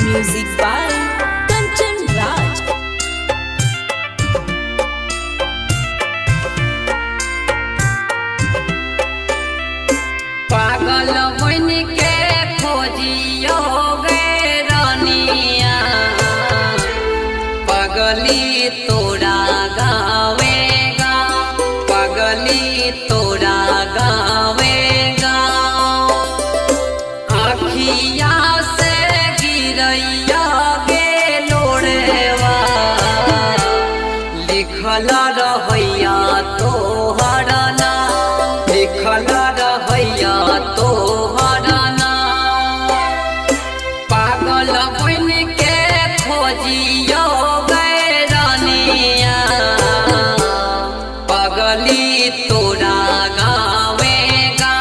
Music by Kanchan Raj. पागल बन के खोजियो गे रानिया, पगली तोरा गावेगा, पगली तोरा गावेगा। आखिया से गिरैया गे लोड़ेवा, लिखल रहैया तोहर नाम, लिखल रहैया तोहर नाम। पागल बन के खोजियो गे रानिया, पगली तोरा गावेगा,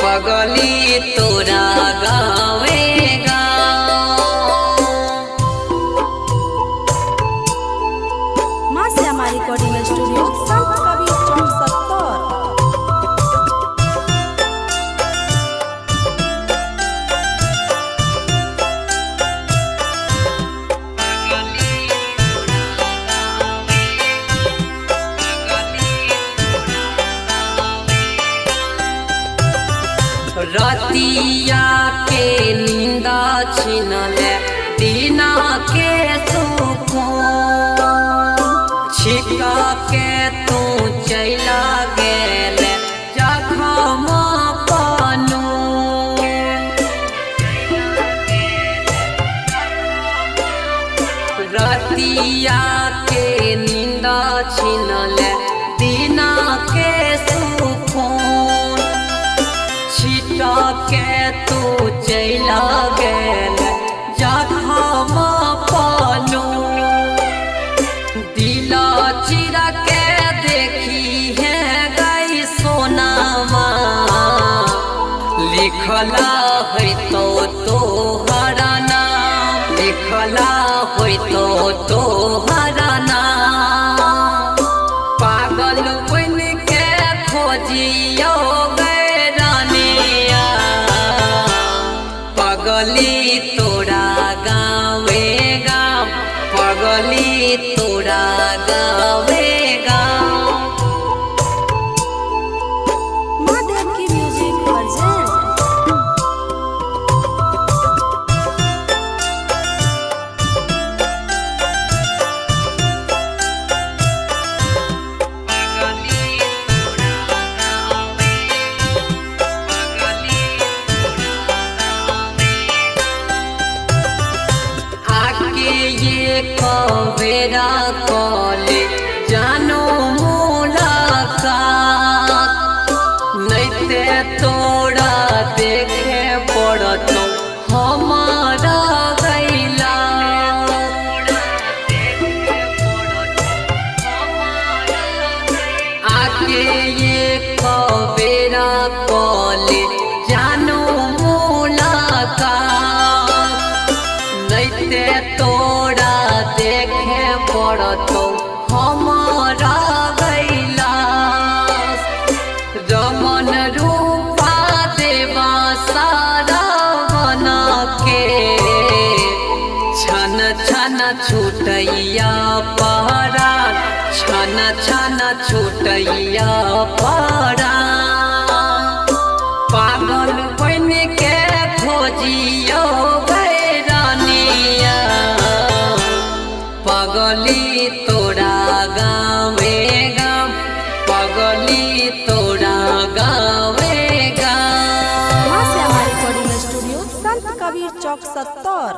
पगली तोरा गावेगा। माँ श्यामा रिकॉर्डिंग स्टूडियो, संत कबीर चौक 70। रतिया के नींदा छिनले दीना के सुकून, छिका के तू चला गेल जखम पानू। रतिया के नींदा छिनले दीना के सुकून, छिटा के तू चला गेल जखम पानू। दिला चिरा के देखी है गई सोनामा, लिखला है तो तोहरा नाम, लिखला है तो तोहरा नाम। पागल बन के खोजियो गे रानिया, पगली तोरा गावेगा, पगली तोरा गावेगा। माँ देवकी म्यूजिक प्रेजेंट। आके ये कबेरा कॉले जानो मुलाकात, नैते तोरा देखे पड़त हमारा गैला। आके ये कबेरा कॉले जानो मुलाकात, नैते तोरा देखे पड़त हमारा गैला। रमन रूपा देवा सारा बना के, छन छन छूटैया पहरा, छन छन छूटैया पहरा। पागल बन के खोजियो गे रानिया, पगली तोरा गावेगा, पगली तोरा गावेगा। माँ श्यामा रिकॉर्डिंग स्टूडियो, संत कबीर चौक 70।